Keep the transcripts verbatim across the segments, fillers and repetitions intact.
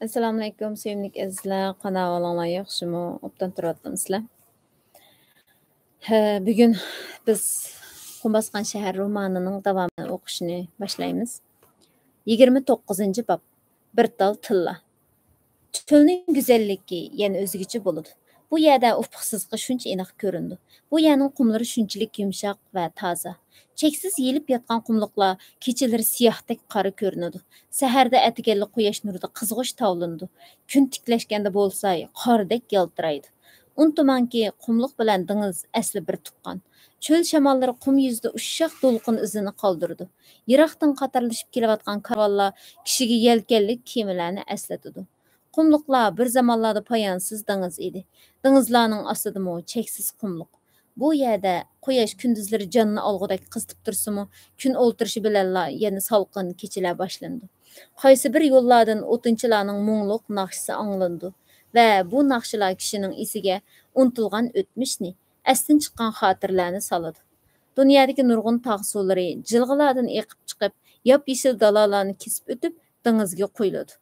ئەسسالامۇئەلەيكۇم، سۆيۈملۈك ئەزىزلەر، قانداق ئەھۋالىڭلار، ياخشىمۇ؟ ئوبدان تۇرۇۋاتامسىلەر؟ ھە، بۈگۈن بىز قۇم باسقان شەھەر رومانىنىڭ داۋامىنى ئوقۇشنى باشلايمىز. يىگىرمە توققۇزىنچى باب، بىر تال تىللا. چۆلنىڭ گۈزەللىكى يەنە ئۆزگىچە بولىدۇ. بۇ يەردە ئۇپۇق سىزىقى شۇنچە ئېنىق كۆرۈنىدۇ. بۇ يەرنىڭ قۇملىرى شۇنچىلىك يۇمشاق ۋە تازا. چەكسىز يېيىلىپ ياتقان قۇملۇقلار كېچىلىرى سىياھتەك قارا كۆرۈنىدۇ. سەھەردە ئەتىگەنلا قۇياش نۇرىدا قىزغۇچ تاۋلىنىدۇ. كۈن تىكلەشكەندە بولسا قاردەك يالتىرايدۇ. ئۇنتۇماڭكى، قۇملۇق بىلەن دېڭىز ئەسلى بىر تۇغقان. چۆل شاماللىرى قۇم يۈزىدە ئۇششاق دولقۇن ئىزىنى قالدۇرىدۇ. يىراقتىن قاتارلىشىپ كېلىۋاتقان كارۋانلار كىشىگە يەلكەنلىك كېمىلەرنى ئەسلىتىدۇ. قۇملۇقلار بىر زامانلاردا پايانسىز دېڭىز ئىدى. دېڭىزلارنىڭ ئاستىدىمۇ چەكسىز قۇملۇق. بۇ يەردە قۇياش كۈندۈزلىرى جاننى ئالغۇدەك قىزىتىپ تۇرسىمۇ، كۈن ئولتۇرۇشى بىلەنلا يەنە سالقىن كېچىلەر باشلىنىدۇ. قايسى بىر يوللاردىن ئوتۇنچىلارنىڭ مۇڭلۇق ناخشىسى ئاڭلىنىدۇ ۋە بۇ ناخشىلار كىشىنىڭ ئېسىگە ئۇنتۇلغان ئۆتمۈشنى، ئەستىن چىققان خاتىرىلەرنى سالىدۇ. دۇنيادىكى نۇرغۇن تاغ سۇلىرى جىلغىلاردىن ئېقىپ چىقىپ، ياپيېشىل دالالارنى كېسىپ ئۆتۈپ، دېڭىزگە قۇيۇلىدۇ.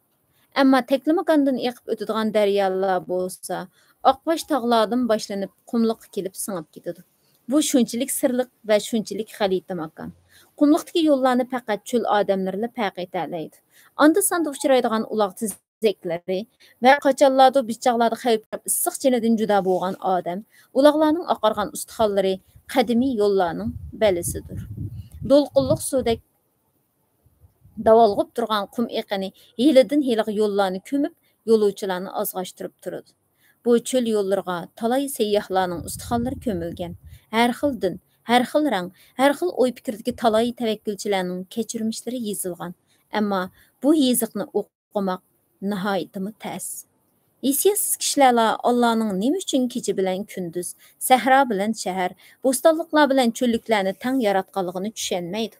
ئەمما تەكلىماكاندىن ئېقىپ ئۆتىدىغان دەريالار بولسا، ئاقباش تاغلاردىن باشلىنىپ، قۇملۇققا كېلىپ سىڭىپ كېتىدۇ. بۇ شۇنچىلىك سىرلىق ۋە شۇنچىلىك غەلىتە ماكان. قۇملۇقتىكى يوللارنى پەقەت چۆل ئادەملىرىلا پەرق ئېتەلەيدۇ. ئاندا-ساندا ئۇچرايدىغان ئۇلاغ تېزەكلىرى ۋە قاچانلاردۇر بىز چاغلاردا خەۋپ ئىسسىق جېنىدىن جۇدا بولغان ئادەم، ئۇلاغلارنىڭ ئاقارغان ئۇستىخانلىرى قەدىمىي يوللارنىڭ بەلگىسىدۇر. دولقۇنلۇق سۇدەك داۋالغۇپ تۇرغان قۇم ئېقىنى ھېلىدىن ھېلىغا يوللارنى كۆمۈپ، يولۇچىلارنى ئازغاشتۇرۇپ تۇرىدۇ. بۇ چۆل يوللىرىغا تالاي سەيياھلارنىڭ ئۇستىخانلىرى كۆمۈلگەن. ھەر خىل دىن، ھەر خىل رەڭ، ھەر خىل ئوي پىكىردىكى تالاي تەۋەككۈلچىلەرنىڭ كەچۈرمىشلىرى يېزىلغان. ئەمما بۇ يېزىقنى ئوقۇماق ناھايىتىمۇ تەس. ھېسسىياتسىز كىشىلەرلا ئاللانىڭ نېمە ئۈچۈن كېچە بىلەن كۈندۈز، سەھرا بىلەن شەھەر، بوستانلىقلار بىلەن چۆللۈكلەرنى تەڭ ياراتقانلىقىنى چۈشەنمەيدۇ.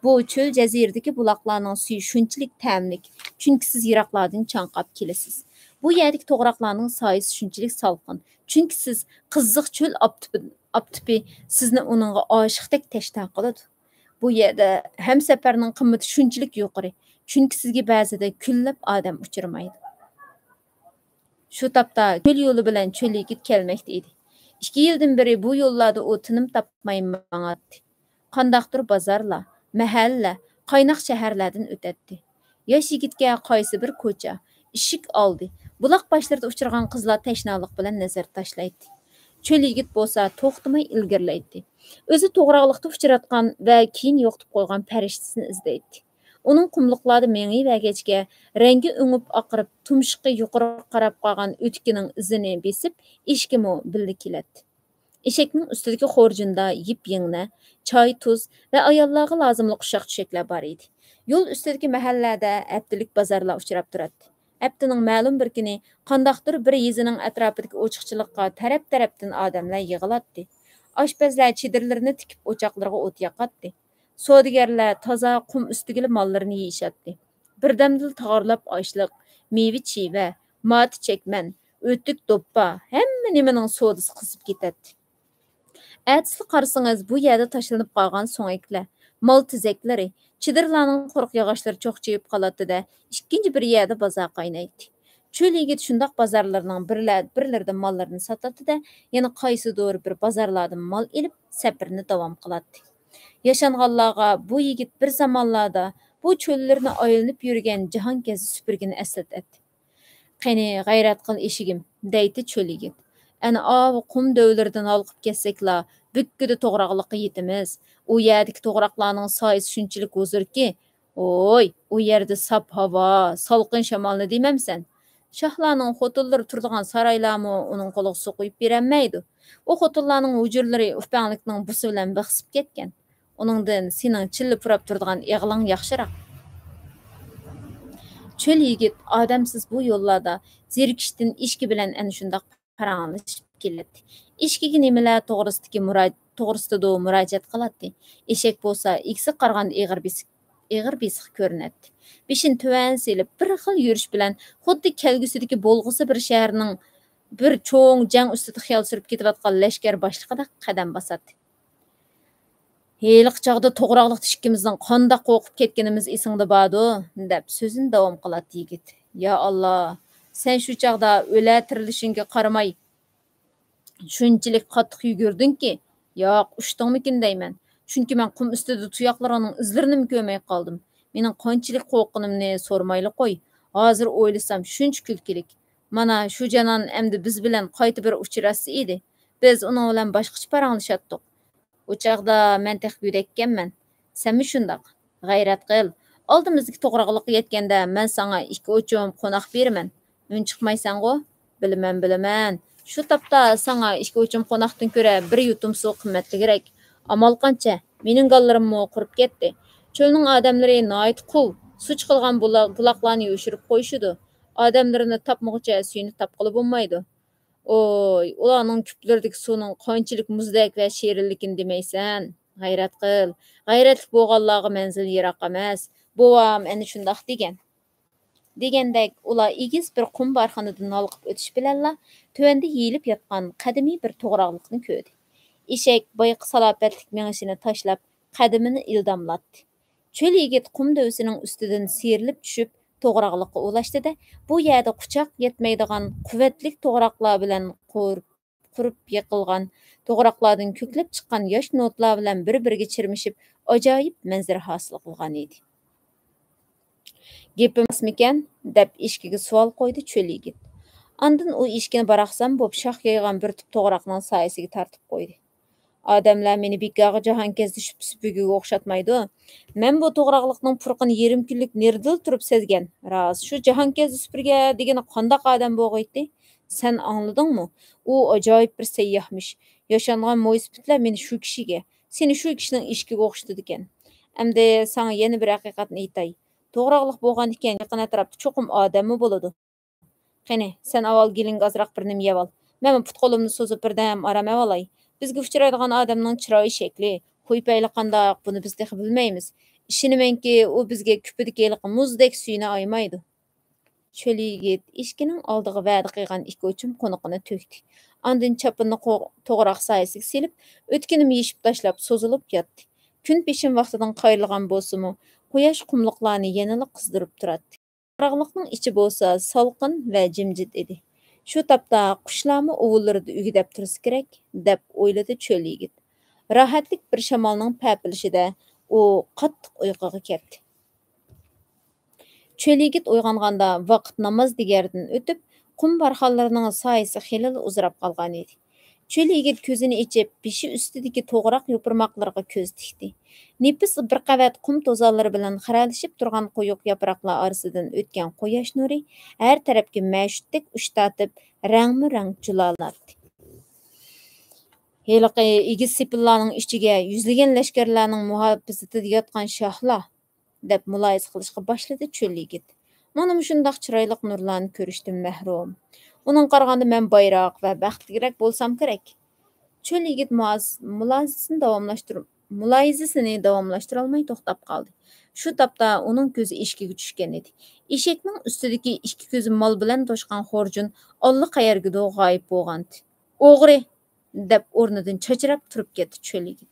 بۇ چۆل جەزىرىدىكى بۇلاقلارنىڭ سۈيى شۇنچىلىك تەملىك، چۈنكى سىز يىراقلاردىن چاڭقاپ كېلىسىز. بۇ يەردىكى توغراقلارنىڭ سايىسى شۇنچىلىك سالقىن، چۈنكى سىز قىزىق چۆل ئاپتىپى، ئاپتىپى سىزنى ئۇنىڭغا ئاشىقتەك تەشنا قىلىدۇ. بۇ يەردە ھەمسەپەرنىڭ قىممىتى شۇنچىلىك يۇقىرى، چۈنكى سىزگە بەزىدە كۈنلەپ ئادەم ئۇچرىمايدۇ. شۇ تاپتا كۆل يولى بىلەن چۆل يىگىت كەلمەكتە ئىدى. ئىككى يىلدىن بېرى بۇ يوللاردا ئۇ تىنىم تاپماي ماڭاتتى. قانداقتۇر بازارلار، مەھەللە، قايناق شەھەرلەردىن ئۆتەتتى. ياش يىگىتكە قايسى بىر كوچا، ئىشىك ئالدى، بۇلاق باشلىرىدا ئۇچرىغان قىزلار تەشنالىق بىلەن نەزەر تاشلايتتى. چۆل يىگىت بولسا توختىماي ئىلگىرىلەيتتى. ئۆزى توغراقلىقتا ئۇچراتقان ۋە كېيىن يوقىتىپ قويغان پەرىشتىسىنى ئىزدەيتتى. ئۇنىڭ قۇملۇقلاردا مېڭىۋەرگەچكە، رەڭگى ئۆڭۈپ ئاقىرىپ، تۇمشۇقى يۇقىرىغا قاراپ قالغان ئۆتۈكىنىڭ ئىزىنى بېسىپ، ئېشىكىمۇ بىللە كېلەتتى. ئېشەكنىڭ ئۈستىدىكى خورجۇندا يىپ يىڭنە، چاي، تۇز ۋە ئاياللارغا لازىملىق ئۇششاق-چۈشەكلەر بار ئىدى. يول ئۈستىدىكى مەھەللىلەردە ھەپتىلىك بازارلار ئۇچراپ تۇراتتى. ھەپتىنىڭ مەلۇم بىر كۈنى قانداقتۇر بىر يېزىنىڭ ئەتراپىدىكى ئوچۇقچىلىققا تەرەپ-تەرەپتىن ئادەملەر يىغىلاتتى. ئاشپەزلەر چېدىرلىرىنى تىكىپ، ئوچاقلىرىغا ئوت ياقاتتى. سودىگەرلەر تازا قۇم ئۈستىگىلا ماللىرىنى يېيىشەتتى. بىردەمدىلا تاغارلاپ ئاشلىق، مېۋە-چىۋە، ماتە-چەكمەن، ئۆتۈك-دوپپا، ھەممە نېمىنىڭ سودىسى قىزىپ كېتەتتى. ئەتىسىلا قارىسىڭىز، بۇ يەردە تاشلىنىپ قالغان سۆڭەكلەر، مال تېزەكلىرى، چېدىرلارنىڭ قۇرۇق ياغاچلىرى چوقچىيىپ قالاتتى-دە، ئىككىنچى بىر يەردە بازار قاينايتتى. چۆل يىگىت شۇنداق بازارلىرىنىڭ بىرلە-، بىرلىرىدە ماللىرىنى ساتاتتى-دە، يەنە قايسىدۇر بىر بازارلاردىن مال ئېلىپ، سەپىرىنى داۋام قىلاتتى. ياشانغانلارغا بۇ يىگىت بىر زامانلاردا بۇ چۆللىرىنى ئايلىنىپ يۈرگەن جاھانكەزدى سۈپۈرگىنى ئەسلىتەتتى. «قېنى، غەيرەت قىل، ئېشىگىم» دەيتتى چۆل يىگىت. «ئەنە ئاۋۇ قۇم دۆۋىلىرىدىن ھالقىپ كەتسەكلا، بۈككىدە توغراقلىققا يېتىمىز. ئۇ يەردىكى توغراقلارنىڭ سايىسى شۇنچىلىك ھۇزۇركى، ھوي، ئۇ يەردە ساپ ھاۋا، سالقىن شامالنى دېمەمسەن. شاھلارنىڭ خوتۇنلىرى تۇرىدىغان سارايلارمۇ ئۇنىڭ قولىغا سوقۇپ بېرەلمەيدۇ. ئۇ خوتۇنلارنىڭ ھۇجرىلىرى ئۇپەڭلىكنىڭ بۇسى بىلەن بېقسىپ كەتكەن. ئۇنىڭدىن سېنىڭ چىللا پۇراپ تۇرىدىغان ئېغىلىڭ ياخشىراق.» چۆل يىگىت ئادەمسىز بۇ يوللاردا زېرىكىشتىن ئېشىكى بىلەن ئەنە شۇنداق پاراڭلىشىپ كېلەتتى. ئېشىكىگە نېمىلەر توغرىسىدىكى مۇرا-، توغرىسىدىدۇر مۇراجىئەت قىلاتتى. ئېشەك بولسا ئىگىسىگە قارىغاندا ئېغىر بېسىق، ئېغىر بېسىق كۆرۈنەتتى. بېشىنى تۆۋەن سېلىپ، بىر خىل يۈرۈش بىلەن خۇددى كەلگۈسىدىكى بولغۇسى بىر شەھەرنىڭ بىر چوڭ جەڭ ئۈستىدە خىيال سۈرۈپ كېتىۋاتقان لەشكەر باشلىقىدەك قەدەم باساتتى. «ھېلىقى چاغدا توغراقلىقتا ئىككىمىزنىڭ قانداق قورقۇپ كەتكىنىمىز ئېسىڭدە باردۇ؟» دەپ سۆزىنى داۋام قىلاتتى يىگىت. يا ئاللا، سەن شۇ چاغدا ئۆلە تىرىلىشىڭگە قارىماي، شۇنچىلىك قاتتىق يۈگۈردۈڭكى، ياق، ئۇچتۇڭمىكىن دەيمەن. چۈنكى مەن قۇم ئۈستىدە تۇياقلىرىڭنىڭ ئىزلىرىنىمۇ كۆرمەي قالدىم. مېنىڭ قانچىلىك قورققىنىمنى سورىمايلا قوي. ھازىر ئويلىسام شۇنچە كۈلكىلىك. مانا شۇ جانان ئەمدى بىز بىلەن قايتا بىر ئۇچراشسا ئىدى. بىز ئۇنىڭ بىلەن باشقىچە پاراڭلىشاتتۇق. ئۇ چاغدا مەن تېخى گۆدەككەنمەن. سەنمۇ شۇنداق. غەيرەت قىل. ئالدىمىزدىكى توغراقلىققا يەتكەندە مەن ساڭا ئىككى ئوچۇم قوناق بېرىمەن. ئۈنچىقمايسەنغۇ؟ بىلىمەن، بىلىمەن. شۇ تاپتا ساڭا ئىككى ئوچۇم قوناقتىن كۆرە بىر يۇتۇم سۇ قىممەتلىكرەك. ئامال قانچە؟ مېنىڭ گاللىرىممۇ قۇرۇپ كەتتى. چۆلنىڭ ئادەملىرى ناھايىتى قۇل. سۇ چىقىدىغان بۇلا-، بۇلاقلارنى يوشۇرۇپ قويۇشىدۇ. ئادەملىرىنى تاپمىغۇچە سۈيىنى تاپقىلى بولمايدۇ. ئوي، ئۇلارنىڭ كۈپلىرىدىكى سۇنىڭ قانچىلىك مۇزدەك ۋە شېرىنلىكىنى دېمەيسەن. غەيرەت قىل. غەيرەتلىك بولغانلارغا مەنزىل يىراق ئەمەس. بوۋام ئەنە شۇنداق دېگەن. دېگەندەك، ئۇلار ئېگىز بىر قۇم بارخانىدىن ھالقىپ ئۆتۈش بىلەنلا، تۆۋەندە يېيىلىپ ياتقان قەدىمىي بىر توغراقلىقنى كۆردى. ئېشەك بايىقى سالاپەتلىك مېڭىشىنى تاشلاپ، قەدىمىنى ئىلداملاتتى. چۆل يىگىت قۇم دۆۋىسىنىڭ ئۈستىدىن سىيرىلىپ چۈشۈپ، توغراقلىققا ئۇلاشتى-دە، بۇ يەردە قۇچاق يەتمەيدىغان قۇۋۋەتلىك توغراقلار بىلەن قۇر-، قۇرۇپ يىقىلغان توغراقلاردىن كۆكلەپ چىققان ياش نودىلار بىلەن بىر-بىرىگە چىرمىشىپ، ئاجايىپ مەنزىرە ھاسىل قىلغان ئىدى. «گېپىم راستمىكەن؟» دەپ ئېشىكىگە سوئال قويدى چۆل يىگىت. ئاندىن ئۇ ئېشىكىنى باراقسان بوپ شاخ يايغان بىر تۈپ توغراقنىڭ سايىسىگە تارتىپ قويدى. ئادەملەر مېنى بىكارغا جاھانكەزدى شۈپۈسۈپۈگىگە ئوخشاتمايدۇ. مەن بۇ توغراقلىقنىڭ پۇرىقىنى يېرىم كۈنلۈك نېرىدىلا تۇرۇپ سەزگەن. راست، شۇ جاھانكەزدى سۈپۈرگە دېگىنى قانداق ئادەم بولغىيتتى؟ سەن ئاڭلىدىڭمۇ؟ ئۇ ئاجايىپ بىر سەيياھمىش. ياشانغان مويسىپىتلەر مېنى شۇ كىشىگە، سېنى شۇ كىشىنىڭ ئېشىكىگە ئوخشىتىدىكەن. ئەمدى ساڭا يەنە بىر ھەقىقەتنى ئېيتاي. توغراقلىق بولغان ئىكەن، يېقىن ئەتراپتا چوقۇم ئادەممۇ بولىدۇ. قېنى، سەن ئاۋۋال گېلىڭگە ئازراق بىر نېمە يەۋال. مەنمۇ پۇت-قولۇمنى سوزۇپ بىردەم ئارام ئەۋالاي. بىزگە ئۇچرايدىغان ئادەمنىڭ چىرايى شەكلى، خۇي-پەيلى قانداق، بۇنى بىز تېخى بىلمەيمىز. ئىشىنىمەنكى، ئۇ بىزگە كۈپىدىكى ھېلىقى مۇزدەك سۈيىنى ئايىمايدۇ. چۆل يىگىت ئىشىكىنىڭ ئالدىغا ۋەدە قىلغان ئىككى ئوچۇم قونىقىنى تۆكتى. ئاندىن چاپىنىنى قو-، توغراق سايىسىگە سېلىپ، ئۆتكىنىمۇ يېشىپ تاشلاپ سوزۇلۇپ ياتتى. كۈن پېشىن ۋاقتىدىن قايرىلغان بولسىمۇ، قۇياش قۇملۇقلارنى يەنىلا قىزدۇرۇپ تۇراتتى. توغراقلىقنىڭ ئىچى بولسا سالقىن ۋە جىمجىت ئىدى. شۇ تاپتا قۇشلارمۇ ئۇۋىلىرىدا ئۈگىدەپ تۇرسا كېرەك، دەپ ئويلىدى چۆل يىگىت. راھەتلىك بىر شامالنىڭ پەپىلىشىدە ئۇ قاتتىق ئۇيقۇغا كەتتى. چۆل يىگىت ئويغانغاندا ۋاقىت ناماز دىگەردىن ئۆتۈپ، قۇم بارخانلىرىنىڭ سايىسى خېلىلا ئۇزىراپ قالغان ئىدى. چۆل يىگىت كۆزىنى ئېچىپ، بېشى ئۈستىدىكى توغراق يوپۇرماقلىرىغا كۆز تىكتى. نېپىز بىر قەۋەت قۇم توزانلىرى بىلەن خىرەلىشىپ تۇرغان قويۇق ياپراقلار ئارىسىدىن ئۆتكەن قۇياش نۇرى ھەر تەرەپكە مەشۇتتەك ئۇچ تارتىپ، رەڭمۇ رەڭ جۇلالاتتى. ھېلىقى ئېگىز سېپىللارنىڭ ئىچىگە يۈزلىگەن لەشكەرلەرنىڭ مۇھاپىزىتىدە ياتقان شاھلار، دەپ مۇلاھىزە قىلىشقا باشلىدى چۆل يىگىت. مانا مۇشۇنداق چىرايلىق نۇرلارنى كۆرۈشتىن مەھرۇم. ئۇنىڭغا قارىغاندا مەن بايراق ۋە بەختلىكرەك بولسام كېرەك. چۆل يىگىت مۇلاز-، مۇلاھىزىسىنى داۋاملاشتۇر-، مۇلاھىزىسىنى داۋاملاشتۇرالماي توختاپ قالدى. شۇ تاپتا ئۇنىڭ كۆزى ئېشىكىگە چۈشكەن ئىدى. ئېشەكنىڭ ئۈستىدىكى ئىككى كۆزى مال بىلەن توشقان خورجۇن ئاللىقەيەرگىدۇ غايىب بولغانىدى. «ئوغرى!» دەپ ئورنىدىن چاچراپ تۇرۇپ كەتتى چۆل يىگىت.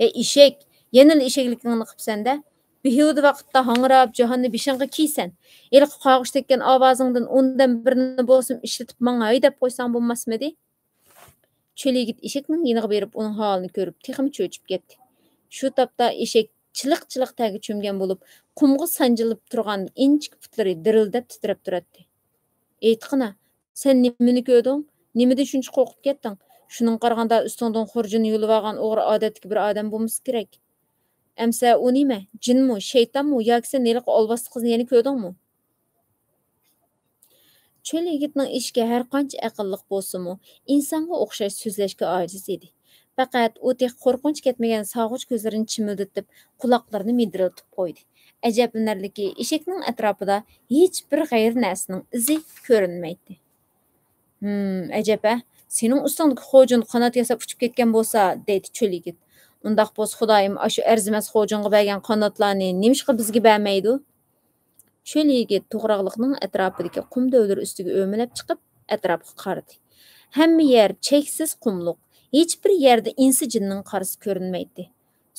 «ھەي ئېشەك، يەنىلا ئېشەكلىكىڭنى قىپسەن-دە! بىھۇدە ۋاقىتتا ھاڭراپ، جاھاننى بېشىڭغا كىيسەن. ھېلىقى قاغۇچ تەگكەن ئاۋازىڭدىن ئوندىن بىرىنى بولسىمۇ ئىشلىتىپ ماڭا ھەيدەپ قويساڭ بولماسمىدى؟» چۆل يىگىت ئېشەكنىڭ يېنىغا بېرىپ، ئۇنىڭ ھالىنى كۆرۈپ، تېخىمۇ چۆچۈپ كەتتى. شۇ تاپتا ئېشەك چىلىق-چىلىق تەرگە چۆمگەن بولۇپ، قۇمغا سانجىلىپ تۇرغان ئىنچىكە پۇتلىرى دىرىلدەپ تىترەپ تۇراتتى. «ئېيتقىنا، سەن نېمىنى كۆردۈڭ؟ نېمىدىن شۇنچە قورقۇپ كەتتىڭ؟ شۇنىڭغا قارىغاندا، ئۈستۈڭدىن خۇرجۇننى يۇلۇۋالغان ئوغرى ئادەتتىكى بىر ئادەم بولمىسا كېرەك. ئەمسە ئۇ نېمە؟ جىنمۇ، شەيتانمۇ ياكى سەن ھېلىقى ئالۋاستى قىزنى يەنە كۆردۈڭمۇ؟» چۆل يىگىتنىڭ ئېشىكى ھەرقانچە ئەقىللىق بولسىمۇ، ئىنسانغا ئوخشاش سۆزلەشكە ئاجىز ئىدى. پەقەت ئۇ تېخى قورقۇنچ كەتمىگەن ساغۇچ كۆزلىرىنى چىمىلدىتىپ، قۇلاقلىرىنى مىدىرلىتىپ قويدى. ئەجەبلىنەرلىكى، ئېشەكنىڭ ئەتراپىدا ھېچبىر غەيرىي نەرسىنىڭ ئىزى كۆرۈنمەيتتى. «ھىم، ئەجەب ھە، سېنىڭ ئۈستۈڭدىكى خۇرجۇن قانات ياساپ ئۇچۇپ كەتكەن بولسا» دەيدۇ چۆل يىگىت. «ئۇنداق بولسا خۇدايىم ئاشۇ ئەرزىمەس خۇرجۇنغا بەرگەن قاناتلارنى نېمىشقا بىزگە بەرمەيدۇ؟» چۆل يىگىت توغراقلىقنىڭ ئەتراپىدىكى قۇم دۆۋىلىرى ئۈستىگە ئۆمىلەپ چىقىپ، ئەتراپقا قارىدى. ھەممە يەر چەكسىز قۇملۇق، ھېچبىر يەردە ئىنسى جىننىڭ قارىسى كۆرۈنمەيتتى.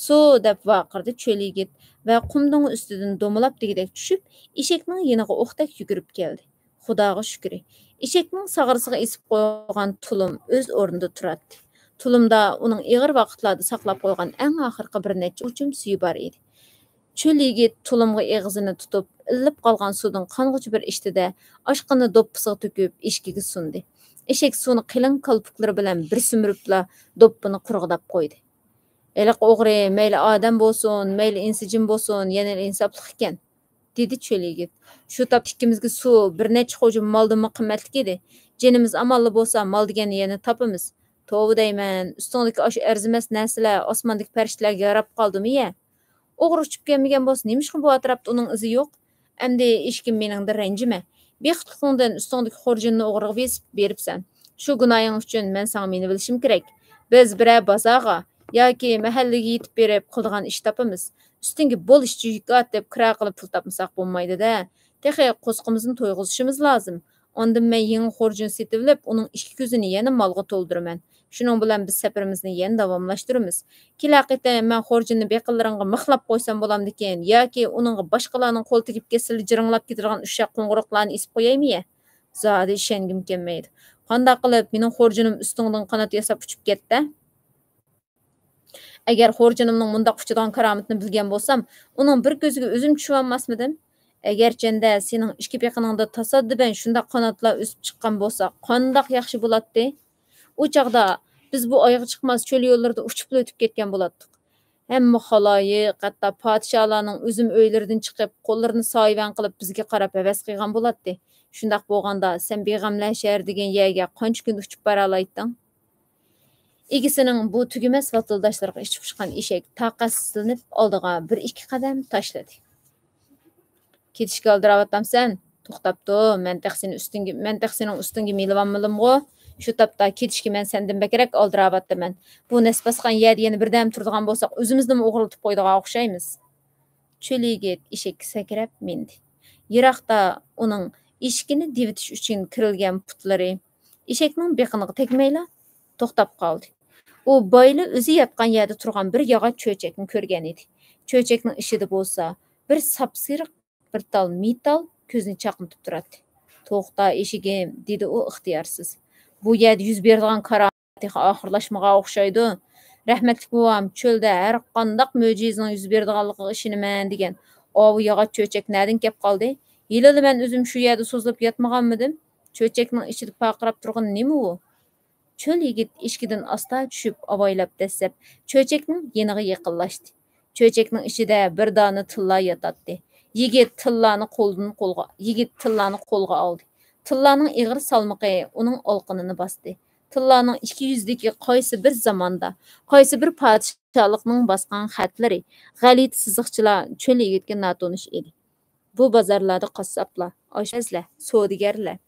سۇ! دەپ ۋارقىرىدى چۆل يىگىت ۋە قۇم دۆڭى ئۈستىدىن دومىلاپ دېگۈدەك چۈشۈپ، ئېشەكنىڭ يېنىغا ئوقتەك يۈگۈرۈپ كەلدى. خۇداغا شۈكرى، ئېشەكنىڭ ساغرىسىغا ئېسىپ قويغان تۇلۇم ئۆز ئورنىدا تۇراتتى. تۇلۇمدا ئۇنىڭ ئېغىر ۋاقىتلاردا ساقلاپ قويغان ئەڭ ئاخىرقى بىر نەچچە ئوچۇم سۈيى بار ئىدى. چۆل يىگىت تۇلۇمغا ئېغىزىنى تۇتۇپ، ئىللىپ قالغان سۇدىن قانغۇچە بىر ئىچتى-دە، ئاشقىنى دوپپىسىغا تۆكۈپ، ئېشىكىگە سۇندى. ئېشەك سۇنى قېلىن كالپۇكلىرى بىلەن بىر سۈمۈرۈپلا، دوپپىنى قۇرغۇداپ قويدى. ھېلىقى ئوغرى مەيلى ئادەم بولسۇن، مەيلى ئىنسىجىن بولسۇن، يەنىلا ئىنساپلىق ئىكەن، دېدى چۆل يىگىت. شۇ تاپتا ئىككىمىزگە سۇ بىر نەچچە خوجا مالدىنمۇ قىممەتلىك ئىدى. جېنىمىز ئامانلا بولسا، مال دېگەننى يەنە تاپىمىز. توۋا دەيمەن، ئۈستۈڭدىكى ئاشۇ ئەرزىمەس نەرسىلەر ئاسماندىكى پەرىشتىلەرگە ياراپ قالدىمۇ يە؟ ئوغرى ئۇچۇپ كەلمىگەن بولسا، نېمىشقا بۇ ئەتراپتا ئۇنىڭ ئىزى يوق؟ ئەمدى ھېچكىم مېنىڭدىن رەنجىمە. بېقىتلىقىڭدىن ئۈستۈڭدىكى خورجۇننى ئوغرىغا بېسىپ بېرىپسەن. شۇ گۇناھىڭ ئۈچۈن مەن ساڭا مېنى بىلىشىم كېرەك. بىز بىرەر بازارغا ياكى مەھەللىگە يېتىپ بېرىپ قىلىدىغان ئىش تاپىمىز. ئۈستۈڭگە بولۇشىچە يۈك ئارتىپ، كىرا قىلىپ پۇل تاپمىساق بولمايدۇ-دە. تېخى قورسىقىمىزنى تويغۇزۇشىمىز لازىم. ئاندىن مەن يېڭى خورجۇن سېتىۋېلىپ، ئۇنىڭ ئىككى كۆزىنى يەنە مالغا تولدۇرىمەن. شۇنىڭ بىلەن بىز سەپىرىمىزنى يەنە داۋاملاشتۇرىمىز. كېلەر قېتىم مەن خورجۇننى بېقىنلىرىڭغا مىخلاپ قويسام بولامدىكىن ياكى ئۇنىڭغا باشقىلارنىڭ قولى تېگىپ كەتسىلا جىرىڭلاپ كېتىدىغان ئۇششاق قوڭغۇرۇقلارنى ئېسىپ قويايمۇ يە؟ زادى ئىشەنگۈم كەلمەيدۇ. قانداق قىلىپ مېنىڭ خورجۇنۇم ئۈستۈڭدىن قانات ياساپ ئۇچۇپ كەتتى؟ ئەگەر خورجۇنۇمنىڭ مۇنداق ئۇچىدىغان كارامىتىنى بىلگەن بولسام، ئۇنىڭ بىر كۆزىگە ئۆزۈم چۈشۈۋالماسمىدىم؟ ئەگەرچەندە سېنىڭ ئىككى بېقىنىڭدا تاسادىپەن شۇنداق قاناتلار ئۆسۈپ چىققان بولسا، قانداق ياخشى بولاتتى! ئۇ چاغدا بىز بۇ ئايغا چىقماس چۆل يوللىرىدا ئۇچۇپلا ئۆتۈپ كەتكەن بولاتتۇق. ھەممە خالايىق، ھەتتا پادىشاھلارنىڭ ئۆزىمۇ ئۆيلىرىدىن چىقىپ، قوللىرىنى سايىۋەن قىلىپ، بىزگە قاراپ ھەۋەس قىلغان بولاتتى. شۇنداق بولغاندا، سەن بىغەملەر شەھىرى دېگەن يەرگە قانچە كۈندە ئۇچۇپ بارالايتتىڭ؟ ئىگىسىنىڭ بۇ تۈگىمەس ۋاتىلداشلىرىغا ئىچى پۇشقان ئېشەك تاقەتسىزلىنىپ ئالدىغا بىر ئىككى قەدەم تاشلىدى. كېتىشكە ئالدىراۋاتامسەن؟ توختاپ تۇر، مەن تېخى سېنى ئۈستۈڭگە، مەن تېخى سېنىڭ ئۈستۈڭگە مېلىۋالمىدىمغۇ؟ شۇ تاپتا كېتىشكە مەن سەندىن بەكرەك ئالدىراۋاتىمەن. بۇ نەس باسقان يەردە يەنە بىردەم تۇرىدىغان بولساق، ئۆزىمىزنىمۇ ئوغرىلىتىپ قويىدىغان ئوخشايمىز. چۆل يىگىت ئېشەككە سەكرەپ مىندى. يىراقتا ئۇنىڭ ئېشىكىنى دېۋىتىش ئۈچۈن كىرىلگەن پۇتلىرى ئېشەكنىڭ بېقىنىغا تەگمەيلا توختاپ قالدى. ئۇ بايىلا ئۆزى ياتقان يەردە تۇرغان بىر ياغاچ چۆچەكنى كۆرگەن ئىدى. چۆچەكنىڭ ئىچىدە بولسا بىر ساپسېرىق بىر تال مېتال كۆزنى چاقنىتىپ تۇراتتى. توختا ئېشىكىم، دېدى ئۇ ئىختىيارسىز. بۇ يەردە يۈز بېرىدىغان كارامەت تېخى ئاخىرلاشمىغان ئوخشايدۇ. رەھمەتلىك بوۋام، چۆلدە ھەر قانداق مۆجىزىنىڭ يۈز بېرىدىغانلىقىغا ئىشىنىمەن دېگەن ئاۋۇ ياغاچ چۆچەك نەدىن كەپ قالدى؟ ھېلىلا مەن ئۆزۈم شۇ يەردە سوزۇلۇپ ياتمىغانمىدىم؟ چۆچەكنىڭ ئىچىدە پارقىراپ تۇرغىنى نېمە ئۇ؟ چۆل يىگىت ئىشىكىدىن ئاستا چۈشۈپ، ئاۋايلاپ دەسسەپ چۆچەكنىڭ يېنىغا يېقىنلاشتى. چۆچەكنىڭ ئىچىدە بىر دانە تىللا ياتاتتى. يىگىت تىللانى قولدىن قولغا، يىگىت تىللانى قولغا ئالدى. تىللانىڭ ئېغىر سالمىقى ئۇنىڭ ئالىقىنىنى باستى. تىللانىڭ ئىككى يۈزدىكى قايسى بىر زاماندا، قايسى بىر پادىشاھلىقنىڭ باسقان خەتلىرى، غەلىتە سىزىقچىلار چۆل يىگىتكە ناتونۇش ئىدى. بۇ بازارلاردا قاسساپلار، ئاشپەزلەر، سودىگەرلەر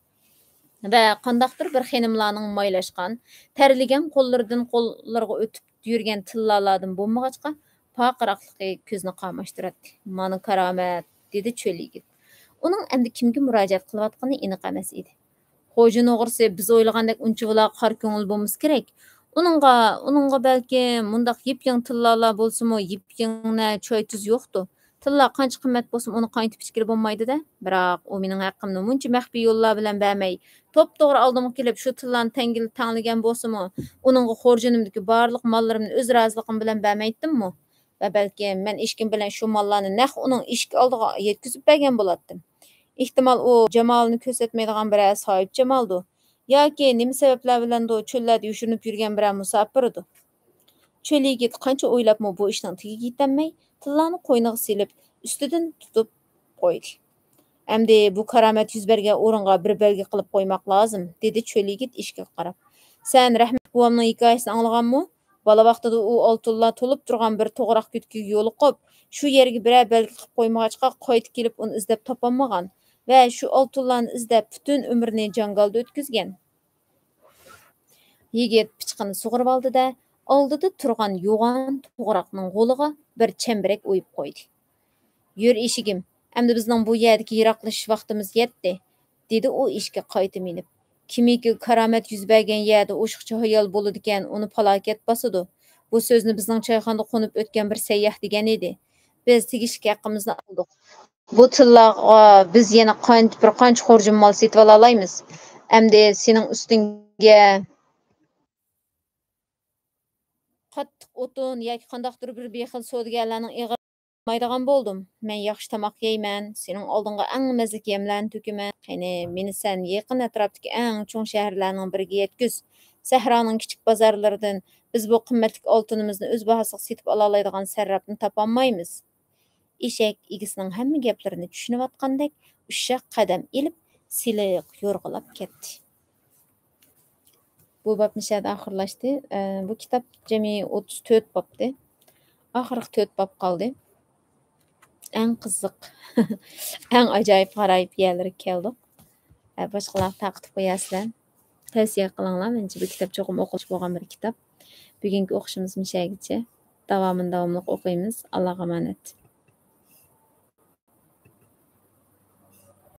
ۋە قانداقتۇر بىر خېنىملارنىڭ مايلاشقان، تەرلىگەن قوللىرىدىن قوللىرىغا ئۆتۈپ يۈرگەن تىللالاردىن بولمىغاچقا، پارقىراقلىقى كۆزنى قاماشتۇراتتى. «مانا كارامەت!» دېدى چۆل يىگىت. ئۇنىڭ ئەمدى كىمگە مۇراجىئەت قىلىۋاتقىنى ئېنىق ئەمەس ئىدى. «خوجا نوغرىسى بىز ئويلىغاندەك ئۇنچىۋالا قارا كۆڭۈل بولمىسا كېرەك. ئۇنىڭغا، ئۇنىڭغا بەلكىم مۇنداق يېپيېڭى تىللالا بولسىمۇ، يېپيېڭىنە چاي-تۇز يوقتۇ. تىللا قانچە قىممەت بولسىمۇ، ئۇنى قاينىتىپ ئىچكىلى بولمايدۇ-دە. بىراق، ئۇ مېنىڭ ھەققىمنى مۇنچە مەخپىي يوللار بىلەن بەرمەي، توپتوغرا ئالدىمغا كېلىپ، شۇ تىللانى تەڭگىلى تەڭلىگەن بولسىمۇ، ئۇنىڭغا خورجۇنۇمدىكى بارلىق ماللىرىمنى ئۆز رازىلىقىم بىلەن بەرمەيتتىممۇ؟ ۋە بەلكىم مەن ئېشىكىم بىلەن شۇ ماللارنى نەق ئۇنىڭ ئىشىك ئالدىغا يەتكۈزۈپ بەرگەن بولاتتىم. ئېھتىمال، ئۇ جامالىنى كۆرسەتمەيدىغان بىرەر ساھىبجامالدۇ. ياكى نېمە سەۋەبلەر بىلەندۇ چۆللەردە يوشۇرۇنۇپ يۈرگەن بىرەر مۇساپىردۇ.» چۆل يىگىت قانچە ئويلاپمۇ بۇ ئىشنىڭ تېگىگە يېتەلمەي، تىللانى قوينىغا سېلىپ، ئۈستىدىن تۇتۇپ قويدى. «ئەمدى بۇ كارامەت يۈز بەرگەن ئورۇنغا بىر بەلگە قىلىپ قويماق لازىم»، دېدى چۆل يىگىت ئېشىكىگە قاراپ. «سەن رەھمەت بوۋامنىڭ ھېكايىسىنى ئاڭلىغانمۇ؟ بالا ۋاقتىدا ئۇ ئالتۇنلار تولۇپ تۇرغان بىر توغراق كۆتىكىگە يولۇقۇپ، شۇ يەرگە بىرەر بەلگە قىلىپ قويمىغاچقا، قايتا كېلىپ ئۇنى ئىزدەپ تاپالمىغان ۋە شۇ ئالتۇنلارنى ئىزدەپ پۈتۈن ئۆمرىنى جاڭگالدا ئۆتكۈزگەن.» يىگىت پىچىقىنى سۇغۇرۇۋالدى-دە، ئالدىدا تۇرغان يوغان توغراقنىڭ غولىغا بىر چەمبىرەك ئويۇپ قويدى. «يۈر، ئېشىكىم، ئەمدى بىزنىڭ بۇ يەردىكى يىراقلىشىش ۋاقتىمىز يەتتى»، دېدى ئۇ ئېشىككە قايتا مىنىپ. «كىمكى كارامەت يۈز بەرگەن يەردە ئوشۇقچە ھايال بولىدىكەن، ئۇنى پالاكەت باسىدۇ. بۇ سۆزنى بىزنىڭ چايخانىدا قونۇپ ئۆتكەن بىر سەيياھ دېگەن ئىدى. بىز تېگىشلىك ھەققىمىزنى ئالدۇق. بۇ تىللارغا بىز يەنە قانچە، بىر قانچە خۇرجۇن مال سېتىۋالالايمىز؟ ئەمدى سېنىڭ ئۈستۈڭگە قاتتىق ئوتۇن ياكى قانداقتۇر بىر بىخىل سودىگەرلەرنىڭ ئېغىر مايدىغان بولدۇم. مەن ياخشى تاماق يەيمەن، سېنىڭ ئالدىڭغا ئەڭ مەززىلىك يەملەرنى تۆكىمەن. قېنى، مېنى سەن يېقىن ئەتراپتىكى ئەڭ چوڭ شەھەرلەرنىڭ بىرىگە يەتكۈز. سەھرانىڭ كىچىك بازارلىرىدىن بىز بۇ قىممەتلىك ئالتۇنىمىزنى ئۆز باھاسىغا سېتىپ ئالالايدىغان سەرراپنى تاپالمايمىز. ئېشەك ئىگىسىنىڭ ھەممە گەپلىرىنى چۈشىنىۋاتقاندەك ئۇششاق قەدەم ئېلىپ، سىلىق يورغىلاپ كەتتى. بۇ باب مۇشۇ يەردە ئاخىرلاشتى. ئە، بۇ كىتاب جەمئىي ئوتتۇز تۆت بابتى. ئاخىرقى تۆت باب قالدى. ئەڭ قىزىق، ئەڭ ئاجايىپ غارايىپ يەرلىرىگە كەلدۇق. ئە، باشقىلارغا تارقىتىپ قويارسىلەر. تەۋسىيە قىلىڭلار. مېنىڭچە بۇ كىتاب چوقۇم ئوقۇلۇشى بولغان بىر كىتاب. بۈگۈنكى ئوقۇشىمىز مۇشۇ يەرگىچە. داۋامىنى داۋاملىق ئوقۇيمىز. ئاللاغا ئامانەت.